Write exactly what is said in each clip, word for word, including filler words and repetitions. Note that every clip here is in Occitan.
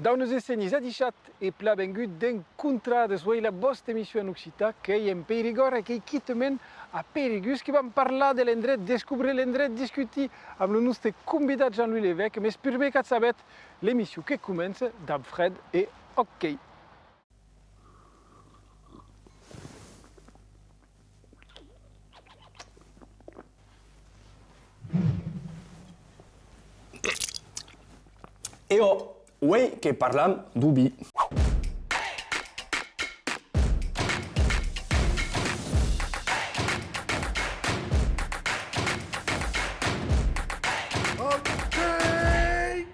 Daunas e sénhers, adishatz e plan vengut dens Contradas, uei la vòsta emission en occitan. Qu'ei en Perigòrd e qu'ei quitament a Perigús que vam parlar de l'endret, descobrir l'endret, discutir amb lo noste convidat Jean-Louis Levesque, mes prumèr, qu'ac sabetz, l'emission que comença dab Fred e òc qu'ei. E ò, uei que parlam deu vin.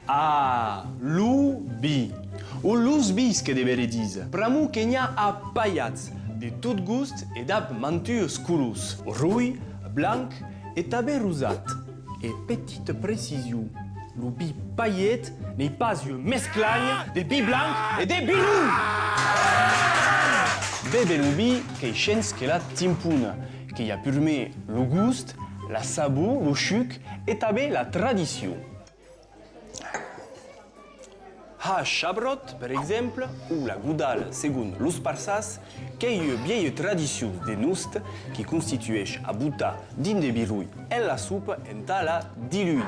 Ah, lo vin. O los vins que deveré díser, pr'amor que n'i a a palhats, de tot gost e dab mantuas colors, roi, blanc e tanben rosat. E petita precision, lo vin palhet n'ei pas ua mesclanha de vin blanc e de vin roi! Béver lo vin qu'ei shens que la timpona, que i a purmèr lo gost, la sabor, lo chuc e tanben la tradicion. Har chabròt, per exemple, o la godala, segon los parçans, qu'ei ua vielha tradicion de noste qui constitueish a botar drin de vin roi en la sopa entà la diluir.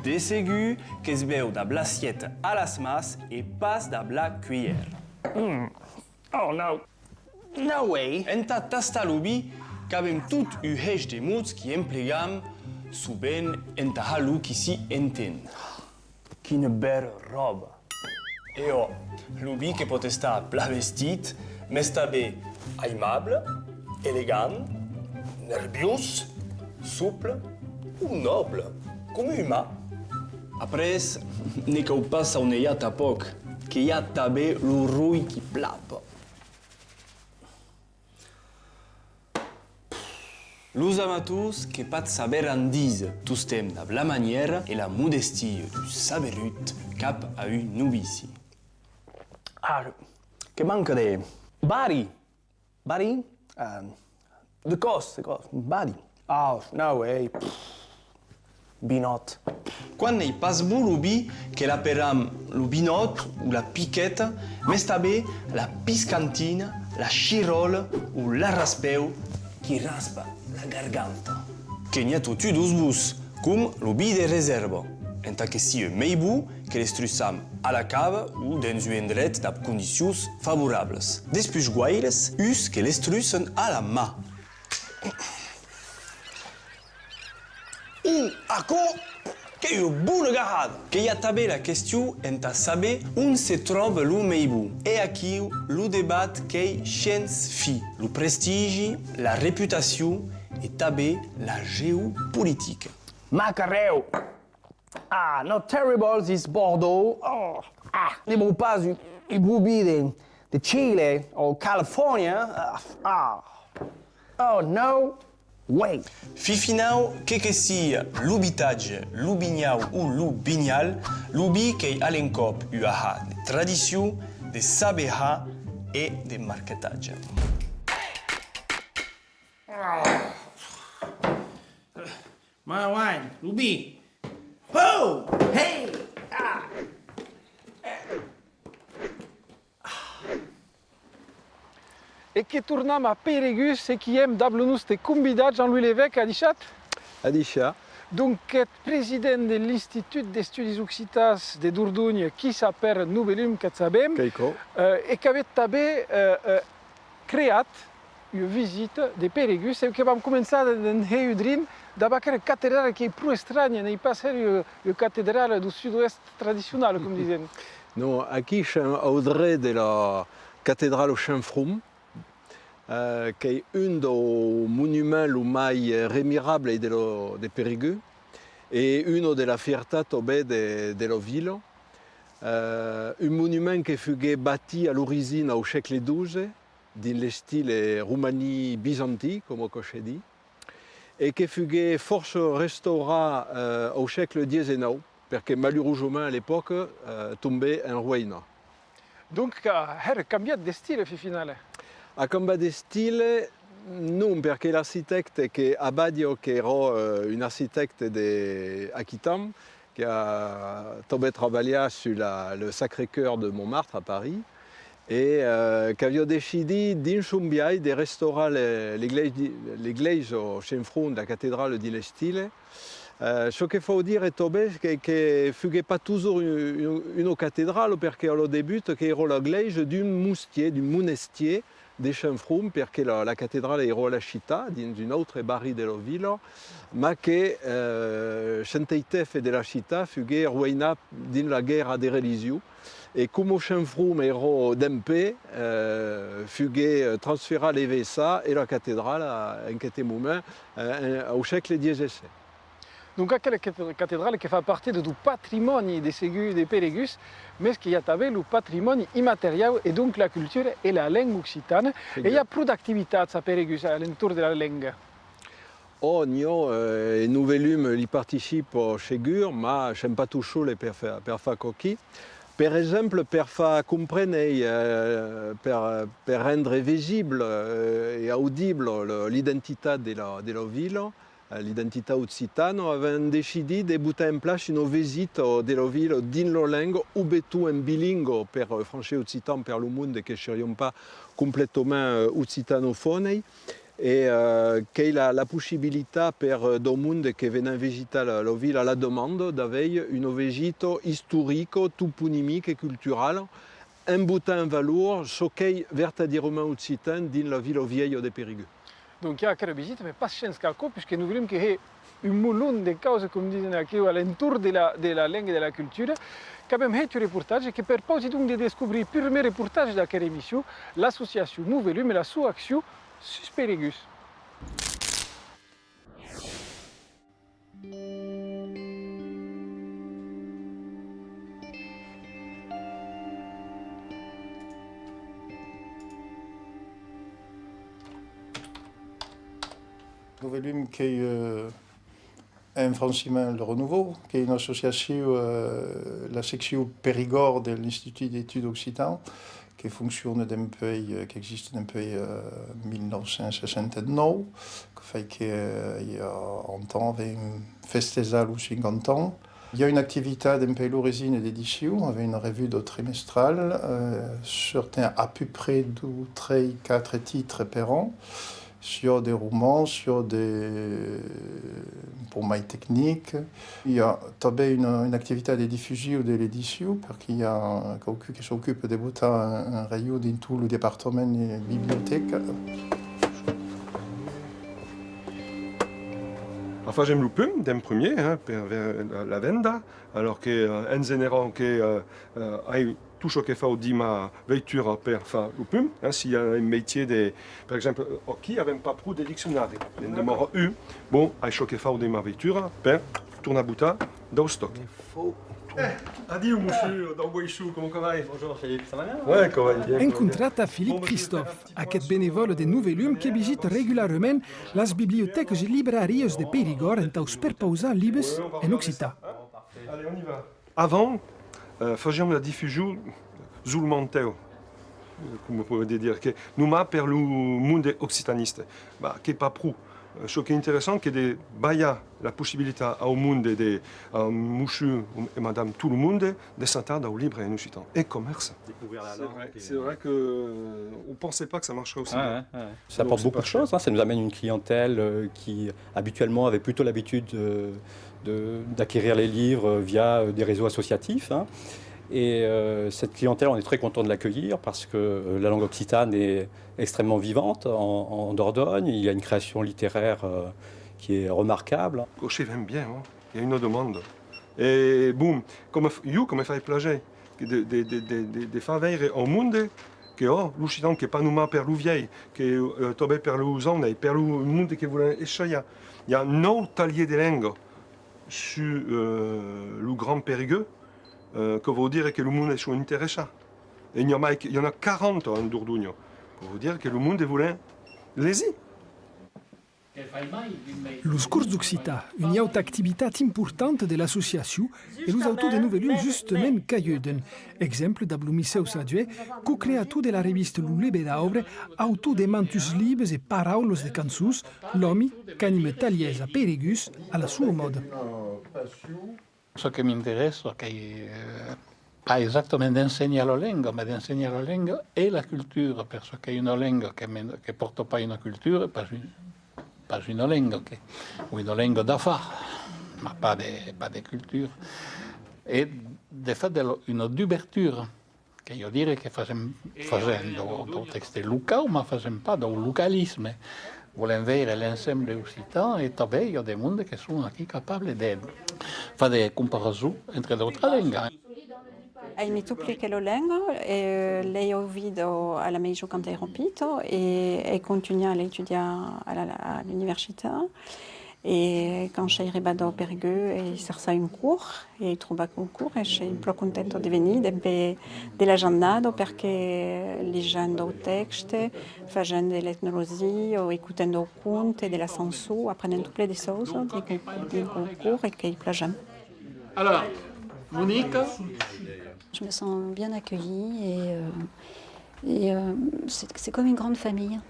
De segur que's beu dab l'assièta a las mans e pas dab la cuilhèra. Mm. Oh no! No way! Entà tastar lo vin, qu'avem tot un hèish de mots qui emplegam sovent entà har lo qui s'i enten. Quina bèra ròba! E ò, lo vin que pòt estar plan vestit, mes tanben aimable, elegant, nerviós, sople o nòble, com un uman. Après, ne cau pas saunejar tanpòc, que i a tanben lo roi qui plapa. Los amators que p'ac saberàn díser, tostemps dab la manièra e la modestia d'un saberut cap a un novici. Ah, que manca de... Bari! Bari? Eh, de còs, de còs, bari. Ah, no way. Vinòt. Quan n'ei pas bon lo vin, que l'aperam lo vinòt o la piqueta, mes tanben la piscantina, la chiròla o l'arraspèu qui raspa la garganta. Que n'i a totun deus bons, com lo vin de resèrva, entà que sia mei bon que l'estrusam a la cava o dens un endret dab condicions favorablas. Despuish guaires, uns que l'estrussan a la man. Uh, aquò qu'ei ua bona gahada! Que i a tanben la question entà saber on se tròba lo mei bon. E aquiu lo debat qu'ei shens fin, lo prestigi, la reputacion e tanben la geopolitica. Macarèu! Ah, not terrible, this Bordeaux. Oh, ah, ne vau pas un, un bon vin de, de Chile o California. Ah, ah. Oh, no way. Fin finau, que que sia lo vitatge, lo vinhau o lo vinhal, lo vin qu'ei a l'encòp ua har de tradicion, de saber har e de marquetatge. My wine, lo vin. Ho! Hey! Ah! E que tornam a Perigús e qu'i èm dab lo noste convidat Jean-Louis Levesque, adishatz. Adishatz. Donc, qu'ètz president de l'Institut d'Estudis Occitans de Dordonha, qui s'apèra Novelum, qu'ac sabem. Quicòm. Euh, e qu'avetz tanben, euh, euh, creat ua visita de Perigús, e que vam començar de, d'en hèr un drin dab aquera catedrala qu'ei pro estranha, n'ei pas hèra ua, ua catedrala deu sud-oèst tradicionala, com disen. Non, aquí sèm au drech de la catedrala Sent From, eh, qu'ei un deus monuments lo mai, eh, remirable de lo, de Perigús, e una de la fiertat tanben de, de la vila. Eh, un monument que fuguèt bastit a l'origina au sègle dotze, dins l'estil romanic bizantin, coma aquò se ditz, E que fuguèt fòrça restaurat, eh, au sègle dètz-e-nòu, perque malurosament a l'epòca, eh, tombèt en roïna. Donc, a hèra cambiat d'estile, fin finala? A cambiat d'estile, non, perque l'arquitècte que Abadia, qu'èra, eh, un arquitècte de aquitan, que a tanben trabalhat sus la, le Sacré-Cœur de Montmartre a París, e, eh, qu'aviá decidit, dins son biais, de restaurar le, l'eglèi-, l'egleisa au chanfront de la catedrala dins l'estile. Eh, çò que fau dire tanben que, que fuguèt pas totjorn un, un, una catedrala, perque a lo debut qu'èra la glèisa d'un mostier, d'un monestier, de chanfront, perque la, la catedrala èra a la ciutat, dins un autre barri de la vila, mas que, eh, Sent Eitèf de la ciutat fuguèt roïnat dins la guèrra de religion, e coma chanfront èra d'en pè, eh, fuguèt transferat a l'evescat e la catedrala, en queste moment, eh, en, au sègle dètz-e-sèt. Donc aquela cate-, catedrala que fa partida dau patrimòni de segur de Peirègús, mes que i a tanben lo patrimòni immateriau e donc la cultura e la lenga occitana. E i a pro d'activitats a Peirègús a l'entorn de la lenga? Ò, n'i a, eh, e Novelum li participa segur, mas sèm pas tot sols per far, per far quò-quí. Per exemple, per far comprene, eh, per, per rendre visible, eh, e audible le, l'identitat de la, de la vila, eh, l'identitat occitana, avèm decidit de botar en plaça una vesita de la vila dins la lenga, o benlèu en bilingua per, eh, francés e occitan, per lo monde que serián pas completament, eh, occitanofònes. E, eh, qu'ei la, la possibilitat per, eh, dau monde que venen visitar la, la vila a la demanda d'aver una vesita istorica, toponimica e culturala, en botar en valor çò qu'ei vertadièrament occitan dins la vila vièlha de Peirègús. Donc i a aquela visita, mes pas shens qu'aquò, puisque Novelum que hè un molon de causas, com disen aquiu, a l'entorn de la, de la lenga e de la cultura. Qu'avèm hèit un reportatge que perpausi donc de descobrir, prumèr reportatge d'aquera emission, l'associacion Novelum e la sua accion sus Peirègús. Novelum qu'ei, euh, en francés, le Renouveau, qu'ei una associacion, euh, la seccion Perigòrd de l'Institut d'Estudes Occitans, que fonciona dempuèi, euh, qu'existe dempuèi, euh, mil nòu cents seissanta-nòu, que fai que, euh, i a un an avèm festejat los cinquanta ans. I a una activitat dempuèi l'orisina d'edicion, avèm una revuda trimestrala, euh, sortem à peu près dos, tres, quatre titres per an, siá de romans, siá de, un pauc mai tecnic. I a tanben una, una activitat de difusion de l'edicion, perque i a quauqu'un que s'ocupa de botar en, en raion dins tot lo departament de bibliotèca. Fasèm lo pum d'en primièr, hein, per aver la, la venda, alors que, euh, en general, que, euh, euh, ai tot çò que fau dins ma veitura per far lo pum, hein, si i a un mestièr de, per exemple, euh, aquí avèm pas pro de diccionari, ne'n demòra un, bon, ai çò que fau dins ma veitura per tornar botar dau estòc. Eh, adiu, monsieur, dau Boisson, comment ça va? Bonjour Philippe, ça va bien? Ouais, ça va bien. Encontrat a Philippe Christophe, aqueth benevòle de Novelum que visita regularament las bibliotècas e librarias de Perigòrd entaus perpausar libes en occitan. Allez, on y va. Avant, euh, fasiam la difusion solament, euh, coma podètz dire, que nonmàs per lo monde occitanista. Bah, qu'ei pas pro. Euh, çò qu'ei interessant, qu'ei de balhar la possibilitat au monde, de, a monsieur e madame tot lo monde, de s'atar dau libre en occitan. E comèrce. C'est vrai, c'est vrai que, euh, on pensait pas que ça marcherait aussi bien. Ça apporte beaucoup de choses, hein. Ça nous amène une clientèle, euh, qui habituellement avait plutôt l'habitude de, de, d'acquérir les livres via, euh, des réseaux associatifs, hein. Et, euh, cette clientèle, on est très content de l'accueillir parce que, euh, la langue occitane est extrêmement vivante en, en Dordogne. Il y a une création littéraire, euh, qui est remarquable. Qu'ei ben bien, hein. I a una demanda. E bon, coma f-, ieu, coma fai plaser de, de, de, de, de, de far veire au monde que, ò, l'occitan qu'ei pas nonmàs per lo vielh, que, euh, tanben per los jòunes, per lo monde que vòlen essajar. I a nòu talhièrs de lenga sus, euh, lo Grand Periguer, euh, que vòu dire que lo monde son interessats. E n'i a mai que, i en a quaranta en Dordonha. Que vòu dire que lo monde vòlen legir. Los cors d'occitan, una auta activitat importanta de l'associacion, e los autors de Novèl Lum justament qu'ajuden. Exemple dab lo Micèu Saduet, cocreator de la revista Lo Lebe d'Aubre, autor de mantus libes e paraulas de cançons, l'òmi qu'anima talhièrs a Perigús a la soa mòda. Çò que m'interèssa, qu'ei, eh, pas exactament d'ensenhar la lenga, mas d'ensenhar la lenga e la cultura, per çò qu'ei una lenga que men-, que pòrta pas una cultura, pas un, pas una lenga, que, o una lenga d'afar, mas pas de, pas de cultura. E, de fach, de la, una dubertura. Qu'ei a dire que fasèm, fasèm dau, dau tèxte locau, mas fasèm pas dau localisme. Volèm veire l'ensemble occitan e tanben i a de monde que son aquí capables de far de comparasons entre d'autras lengas. Aimi tot plen que la lenga, e l'ai auvida a la maison quand èra pita e ai contunhat a l'estudiar a la, a l'universitat. E quand sei arribada au Periguers, ai cercat un cors, e ai trobat un cors, e sei plan contenta de venir, dempuei de l'agenda, perque legèm dau tèxte, fasèm de l'etnologia, o escotèm dau conte, de la chançon, aprenèm tot plen de chausas dins, dins un cors, e qu'ei plan aisant. Alors, Monique ? Je me sens bien accueillie et, euh, et, euh, c'est, c'est comme une grande famille.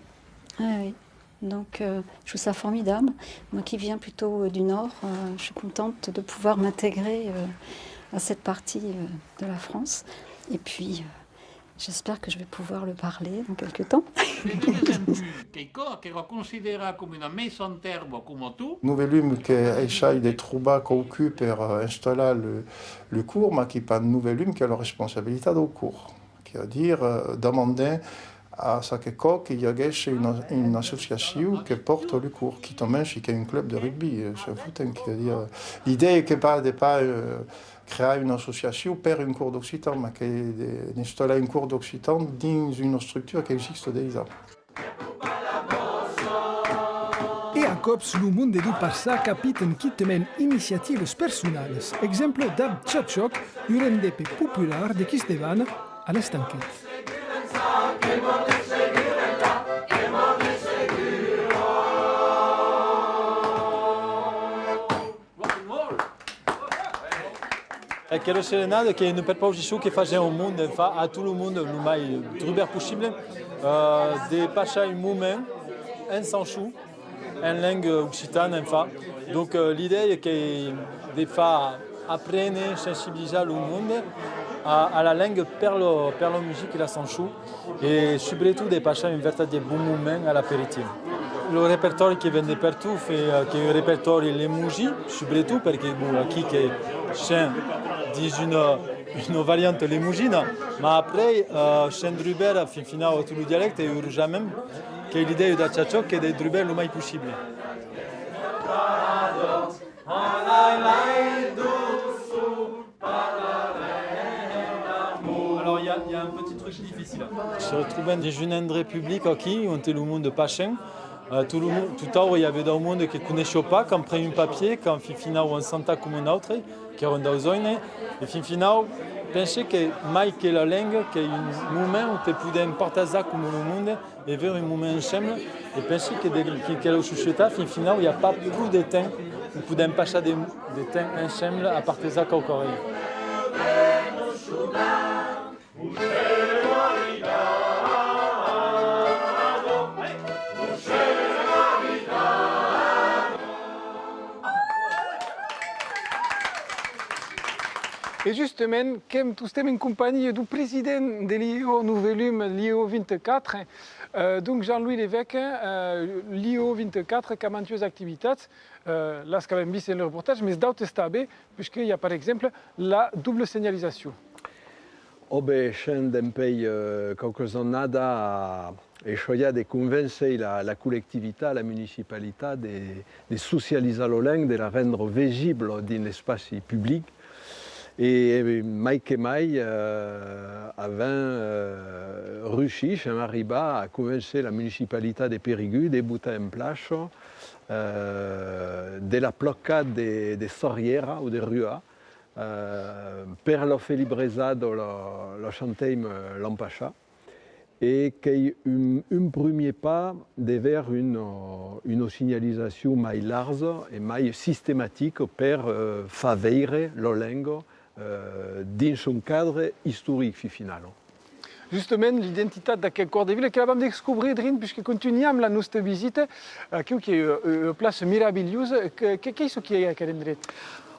Ouais, ouais. Donc, euh, je trouve ça formidable. Moi qui viens plutôt, euh, du Nord, euh, je suis contente de pouvoir m'intégrer, euh, à cette partie, euh, de la France. Et puis, euh, j'espère que je vais pouvoir le parler dans quelque temps. Qu'ei quò qu'èra considerat coma una maison d'èrba coma tot. Novèl Lum que essai de trobar quauqu'un per, euh, installar le, le cors, mas qu'ei pas Novèl Lum qu'a la responsabilitat dau cors. Qu'ei a dire, euh, demandem a çaque còp que i aguèsse una, una associacion que pòrta lo cors, quitament si qu'ei un club de rugbi, euh, se'n fotèm, qu'ei a dire, euh, l'idèa qu'ei pas de pas, euh, crear una associacion per un cors d'occitan, mas qu'ei de, d'installar un cors d'occitan dins una estructura qu'exista dejà. E a còps, lo monde deu passat capita quitament iniciativas personalas. Exemple dab Tchatchòc, un rendètz popular de Quistebana a l'Estanquet. Aquela serenada qu'ei una perpausicion que fasèm au monde, enfin, a tot lo monde, lo mai drubèrt possible, euh, de passar un moment en chançon, en lenga occitana, enfin. Donc, euh, l'idèa qu'ei de far aprene, sensibilizar lo monde a, a la lenga per lo, per la musica e la chançon. E subretot de passar un vertadièr bon moment a l'aperitiu. Lo repertòri que ven de pertot, e, eh, qu'ei un repertòri lemosin, subretot, perque, bon, aquí que sèm dins una, una varianta lemosina, mas après, eh, sèm drubèrt, fin finau, a tot lo dialècte, e urosament, qu'ei l'idèa dab Tchatchòc, qu'ei d'èstre drubèrt lo mai possible. Alors, il y a, il y a un petit truc difficile. Se retrobèm dins un endrech public aquí, onte lo monde passèm. Eh, tot lo mon-, tot aura i aviá dau monde que coneissiá pas, qu'an pres un papièr, qu'an fin finau an chantat coma nautres, qu'èran daus òmes. E fin finau, pense que mai que la lenga, qu'ei un moment onte podèm partatjar coma lo monde, e veire un moment ensemble, e pensi que de, que, que la societat, fin finau, i a pas pro de temps, o podèm passar de, de temps ensemble a partejar quauqua ren. E justament, qu'èm tostemps en companhia deu president de l'I E O Novèl Lum, l'I E O vint-e-quatre, Euh, donc Jean-Louis Lévesque, euh, l'I E O vint-e-quatre qu'a mantuas activitats, euh, las qu'avèm vist en le reportatge, mes d'autes tanben, puisque i a, per exemple, la dobla senhalizacion. Ò ben, sèm dempuei, euh, quauquas annadas a eshoiar de convéncer la, la collectivitat, la municipalitat, de, de socializar la lenga, de la rendre vesibla dins l'espaci public. E, e mai que mai, eh, avèm, eh, reüssit, sèm arribats a convéncer la municipalitat de Periguers de botar en plaça, eh, de la placa de, de sarrièra o de rua, eh, per la felibresada, la, la chantèm, eh, l'an passat. E qu'ei un, un primièr pas de vers una, una signalizacion mai larja e mai sistematica per, eh, far veire la lenga, eh, dins son cadre istoric, fin finala. Justament, l'identitat d'aqueth còr de vila que la vam descobrir drin, puisque contunham la nosta visita, aquiu qu'ei, eh, ua plaça meravilhosa. Que, que, qu'ei çò qui ei aquel endret?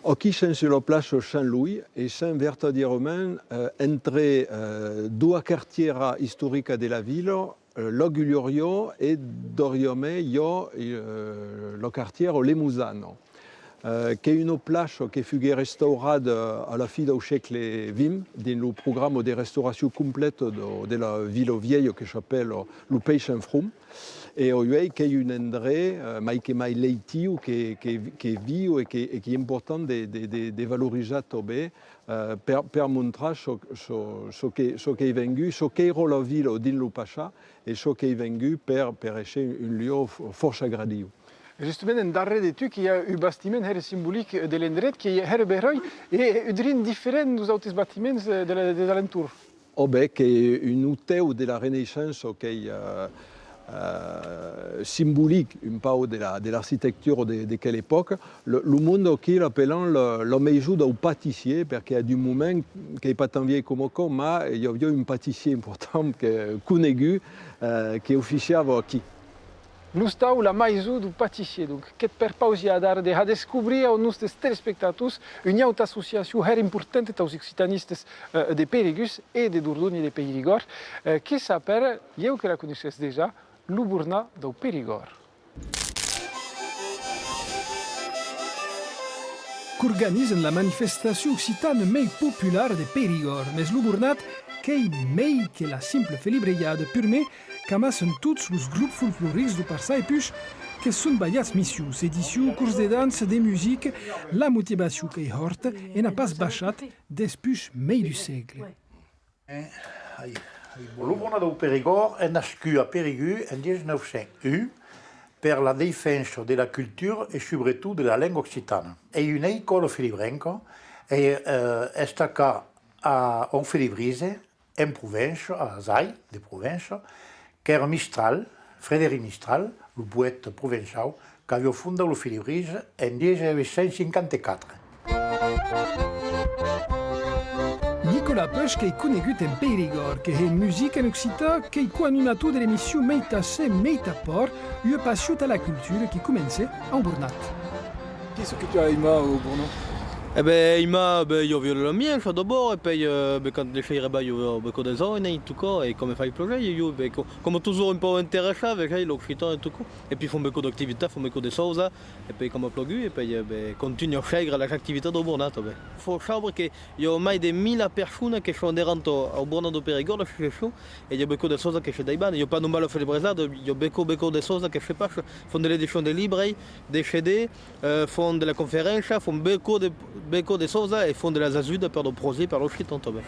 Aquí sèm sus la plaça Saint Louis e sèm vertadièrament, eh, entre, eh, doas quartièras istoricas de la vila, eh, la Gulhariá e darrièr mai i a, eh, la quartièra Lemosana. Eh, qu'ei una plaça que fuguèt restaurada a la fin dau sègle vint dins lo programa de restauracion complèta de, de la vila vièlha que s'apèla lo Peix en Front. E auei qu'ei un endret, eh, mai que mai leitiu, que, que, que viu e que, e qu'ei important de, de, de, de valorizar tanben, eh, per, per montrar çò, çò, çò que, çò qu'ei vengut, çò qu'èra la vila dins lo passat e çò qu'ei vengut per, per èsser un luòc fò-, fòrça agradiu. Justament, en darrèr de tu, que i a un bastiment hèra simbolic de l'endret, qu'ei hèra beròi, e, e drin diferent deus autes bastiments, eh, de la, des alentorns. Ò ben, qu'ei un otèu de la Renaissença, qu'ei, eh, eh, simbolic un pauc de la, de l'arquitectura de, de quela epòca. Lo, lo monde aquí l'apèlan la, la maison dau patissier, perque a d'un moment, qu'ei pas tan vielh coma aquò, mas i aviá un patissier important que, conegut, eh, que oficiava aquí. L'ostau La Maison du Patissier, donc, que't perpausi adara de har descobrir aus nostes telespectators ua auta associacion hèra importanta taus occitanistes, eh, de Perigús e de Dordonha e de Perigòrd, eh, que s'apèra, ieu que la coneisses dejà, lo Bornat dau Perigòrd. Qu'organizan la manifestacion occitana mei populara de Perigòrd, mes lo Bornat qu'ei mei que la simpla felibreada, purmèr qu'amassan tots los grops folclorics deu Parçan e puish que son balhats Mission, sedicion, cors de dança, de musica, la motivacion qu'ei hòrta e n'a pas baishat despuish mei d'un sègle. Lo Bornat dau Perigòrd es nascut a Perigús en dètz-e-nòu cent un per la defensa de la cultura e subretot de la lenga occitana. Ei una escòla felibrenca e, eh, es tacada a un felibritge en Provença, a Azai de Provença, qu'èra Mistral, Frederic Mistral, lo poèta provençau, qu'aviá fondat lo felibritge en dètz-e-uech cent cinquanta-quatre. Nicolas Puech qu'ei conegut en Perigòrd, que hè musica en occitan, qu'ei coanimator de l'emission Meitat ser, meitat pòrc, ua passion tà la cultura qui comencèt au Bornat. Qu'ei çò que tu as aimat au Bornat? E ben, aimat, ben, i aviá l'ambiança d'abòrd, e pèi, eh, ben, quand le ser rebalh i aviá becò de joines e totjorn, e coma fai plaser, ieu, ben, co-, coma totjorn un pauc interessat, vesètz, l'occitan e totjorn. E pèi fan becò d'activitats, fan becò de chausas, e pèi coma plagut, e pèi, eh, ben, contunhan a sègre las activitats dau Bornat, ben. Fau saupre que i a mai de mila personas que son aderents au, au Bornat dau Perigòrd, a l'associacion, e i a becò de chausas que se daiban, i a pas nonmàs la felibreada, i a becò, becò de chausas que se passan, fan de l'edicion de libres, de C D, eh, fan de la conferéncia, fan becò de, becò de chausas e fan de las ajudas per daus projèctes per l'occitan tanben.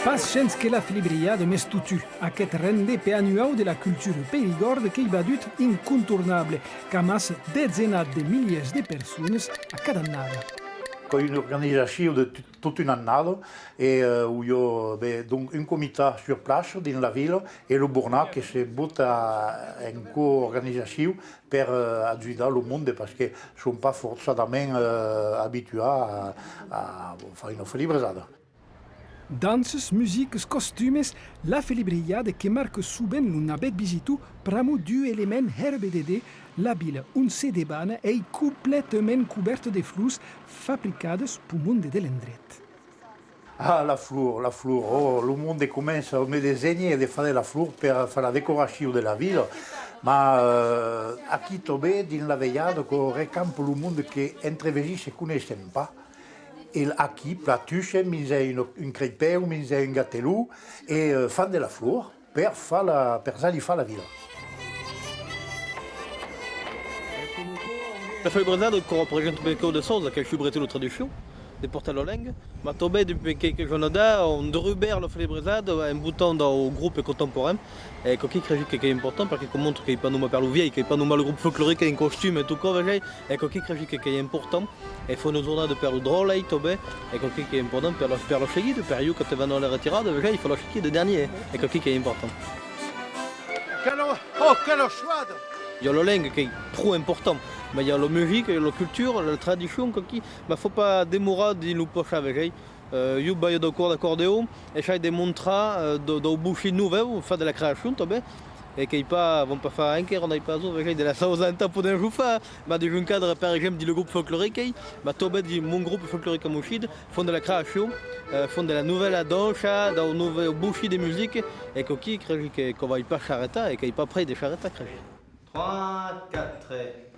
Pas shens que la felibreada, mes totun, aqueth rendez-vous annuau de la cultura perigòrda qu'ei vadut incontornable, qu'amassa detzenats de milièrs de personas a cada annada. Qu'ei una organizacion de tot, tota una annada, e, eh, où i a, ben, donc, un comitat sur plaça dins la vila, e lo Bornat que se bota en coorganizacion per, eh, ajudar lo monde, parce que son pas forçadament, eh, abituats a, a far una felibreada. Danças, musicas, costumes, la felibreada que marca sovent lo navèth visitor pr'amor d'un element hèra vededer, la vila on se debana ei completament cobèrta de flors fabricadas peu monde de l'endret. Ah, la flor, la flor, oh, lo monde comença a me desenhar de far de la flor per far la decoracion de la vila, mas, eh, aquí tanben, dins la velhada, que recampa lo monde que entre vesins se coneisson pas, e aquí platuchan, minjan un, un creipèu, minjan un gatelon, e, eh, fan de la flor per far la, per jalifar la vila. La felibreada que representa becò de chausas, qu'ei subretot la traduccion, de portar la lenga, mas tanben dempuèi qualques annadas an derubèrt la felibresada en botant dau grope contemporain. E aquò aquí cresi que, qu'ei important, perque aquò montra qu'ei pas nonmàs per lo vielh, qu'ei pas nonmàs lo grop folcloric en costum e tot aquò, vesètz, e aquò aquí cresi que, qu'ei important, e fa una jornada per lo dròlle, tanben, e aquò aquí qu'ei important per la, per la seguida, per ieu, quand te van a la retirada, vesètz, fa la seguida, de dernier, e aquò aquí qu'ei important. Quela, oh, quela suada! I a la lenga qu'ei pro important, mas i a la musica, i a la cultura, la tradicion, aquò aquí, mas fa pas demorar dins lo passat, vesètz. Eh, ieu balha dau còr d'acordeon, essai de montrar, eh, dau, dau bocin novèu, far de la creacion tanben, e qu'ei pas, vam pas far enquera, n'ai pas, vesètz, de la sausa entà poder zo far, mas dins un cadre, per exemple, dins lo grop folcloric, ei, mas tanben dins mon grop folcloric Amouchide, fan de la creacion, eh, fan de la novèla dança, dau novèu bocin de musica, e qu'aquí cresi que, que vai pas s'arrestar, e qu'ei pas près de s'arrestar, cresi. Trois, quatre.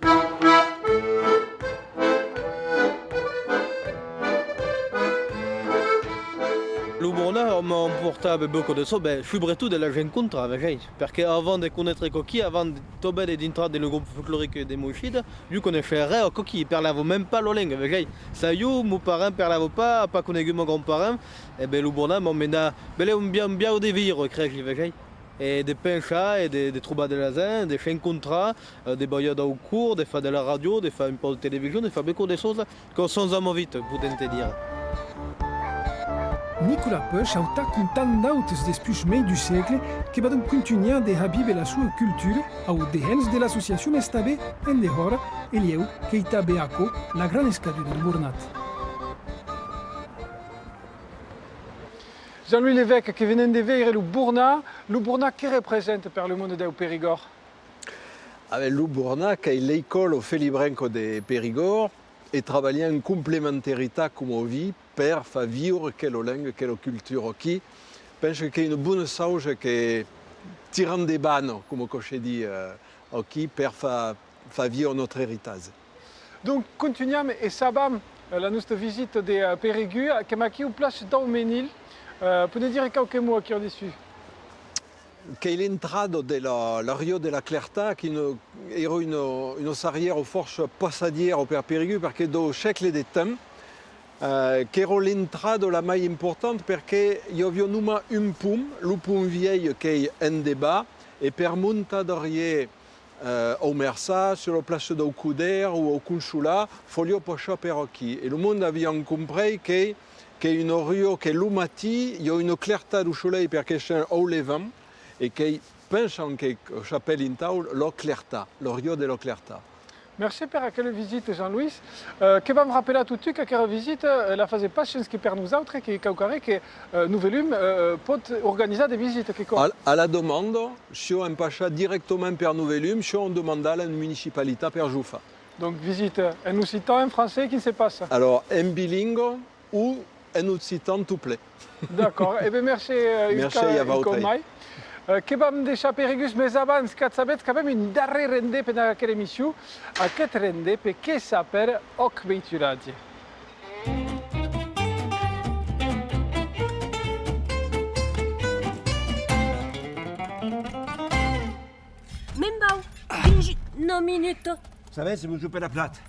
Lo Bornat, òme, emportava beaucoup de çò, ben, subretot de las encontras, vesètz, perque avant de conéisser aquò aquí, avant de, tanben de dintrar dins lo grop folcloric de Mouchida, ieu coneisse ren aquò aquí, parlava mème pas la lenga, vesètz. Sas ieu, mon parent parlava pas, a pas conegut mon grand-parent, e ben, lo Bornat m'emmenava, ben, un biau, un biau de viure, cresi, vesètz. E de pensar e de, de trobar de la gent, de s'encontrar, eh, de balhar dau còr, de far de la ràdio, de far un pauc de television, de far beaucoup de cosas que changèt ma vita, podèm te dire. Nicolas Puech a autat com tant d'autes despuish mei d'un sègle que van donc contunhar de har víver la sua cultura au dehens de l'associacion Estar Bé en dehòra, e lhèu qu'ei tanben aquò la gran escaduda deu Bornat. Jean-Louis Lévesque, que venèm de veire lo Bornat. Lo Bornat, que representa per lo monde deu Perigòrd? A ben, lo Bornat qu'ei l'escòla felibrenca de Perigòrd e trabalha en complementaritat, coma o vi, per far viure quela lenga, quela cultura aquí. Pensi qu'ei una bona chausa que tiram de bana, coma aquò se ditz, eh, aquí, per far, far viure nòstre eritatge. Donc, contunham e sabam, eh, la nòstra visita de, eh, Perigòrd, qu'èm aquiu plaça dau Menilh. Eh, podètz dire quauque mot aquí en dessús? Qu'ei l'entrada de la, la rua de la Clertat, qu'ei una, èra una, una charrièra fòrça passadièra per Perigòrd, perque dau sègle de temps, eh, qu'èra l'entrada la mai important, perque i aviá nonmàs un pont, lo pont vielh qu'ei en debat, e per montar darrier, eh, au Merçat, sus la plaça dau Coder o au Consolat, faliá passar per aquí. E lo monde avián comprés que, qu'ei una rua que lo matin i a una clartat dau solelh perque sèm au levant e que pensan que s'apèla entau la Clertat, la rua de la Clertat. Mercé per aquela visita, Jean-Louis. Eh, que vam rapelar totun qu'aquera visita, eh, la fasa pas sonque per nosautres, qu'ei quauquarren que, eh, Novelum, eh, pòt organizar de visitas, que quò? A, a la demanda, siá en passar dirèctament per Novelum, siá en demandar a la municipalitat per zo far. Donc, visita en occitan, en francés, quin se passa? Alors, en bilingüe o en occitan tot plen. D'acòrd. E ben, mercé, eh, un còp, a vautrei. Un còp mai. Eh, que vam deishar Perigòrd, mes abans, qu'at sabetz qu'avem un darrèr rendetz-vous per aquela emission. Aqueth rendetz-vous, que s'apèra Òc Veituratge. Me'n vau. Dins una minuta. Sabes, Mossur Peraplat,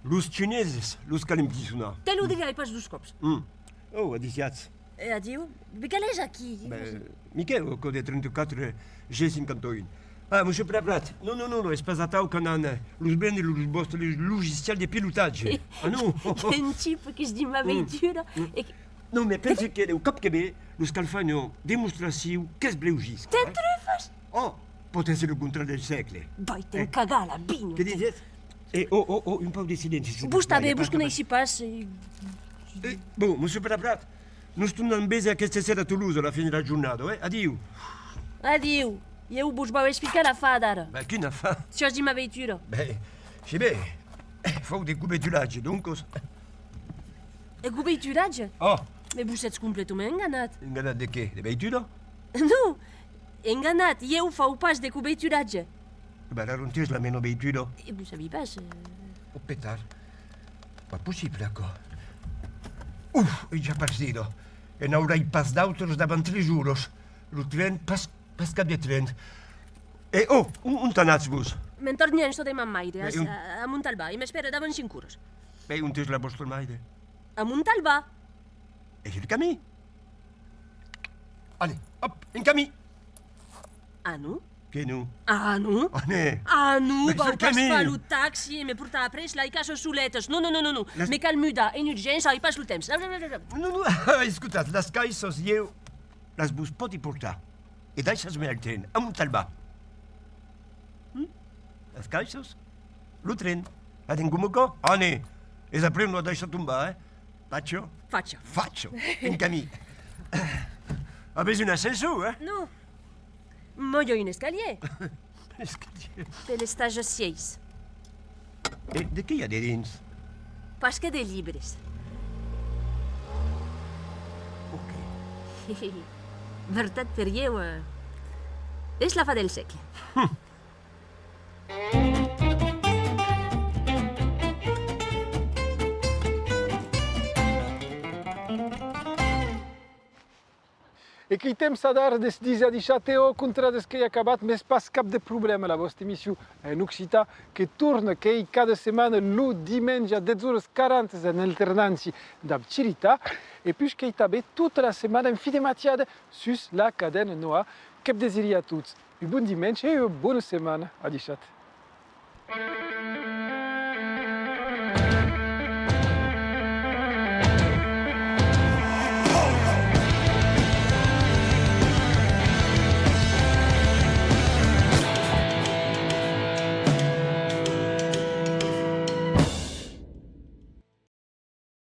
los chineses, los cal empresonar. Te lo dirai pas dos còps. Mm. Oh, adissiatz. E adiu. Be, qual es aquí? Ben, Miquèu, aquò de trenta-quatre G cinquanta-un. Ah, Mossur Peraplat, non, non, non, non, es pas atau qu'anam, eh, los vendre los vòstres logicièls de pilotatge. Ah, non! I a un tipe qu'es dins ma veitura e que... Non, mas pensi que lo còp que ven, los cal far una demonstracion qu'es bleugisca, eh? Te trufas? Oh, pòt èsser lo contrat del sègle. Vai-te'n cagar a la vinha. Que dises? E, oh, oh, oh, un pauc de silenci, se vos plaît. Vos tanben, vos coneissi pas, e... E, bon, Mossur Peraplat, nos tornam véser aquesta sera a Tolosa a la fin de la jornada, eh? Adiu. Adiu. Ieu vos vau explicar l'afar d'ara. Ben, quin afar? Siás dins ma veitura. Ben, se ben, fau de coberturatge, doncas. De coberturatge? Oh! Mas vos sètz completament enganat. Enganat de qué? De veitura? Non! Enganat, ieu fau pas de coberturatge. Ben, alara, ont es la mena veitura? E vos sabi pas, eh. Oh, petard. Pas possible, aquò. Uf, ei ja partida. E n'aurai pas d'autras davant tres oras. Lo tren, pas, pas cap de tren. E, oh, on, ont anatz, vos? Me'n torni en çò de ma maire, a, a, a Montalban, e m'espèra davant cinc oras. Ben, ont es la vòstra maire? A Montalban. Es el camin. Allez, hop, en camin. Ah non? Que non? Ah non? Ah, ne. Ah non, vau pas far lo taxi e me portar après las caissas soletas. Non, non, non, non, non. Me cal mudar en urgéncia, ai pas lo temps. Non, non, escotatz, las caissas, ieu las vos pòdi portar. E daissatz-me al tren, a Montalban. Hm? Las caissas? Lo tren. Atendi coma aquò? Ah, ne. Es après, non, daissa tombar, eh? Facha? Facha. Facha. En camin. Avètz un ascensor, eh? Non. Mai un escalièr. Escalièr. Per l'estagi sièis. E de qué i a dedins? Pas que de libres. Ok. Vertat, per ieu, eh, es la fin del sègle. E quitèm çò d'ara, de se díser adishatz, e au contrari, qu'ei acabat, mès pas cap de problèma, la vòsta emission en occitan que torna, qu'ei cada setmana lo dimenge a dètz oras quaranta en alternància dab Cirita, e puish qu'ei tanben tota la setmana en fin de matiada sus la cadena Noa. Que'vs desiri a tots un bon dimenge e ua bona setmana. Adishatz.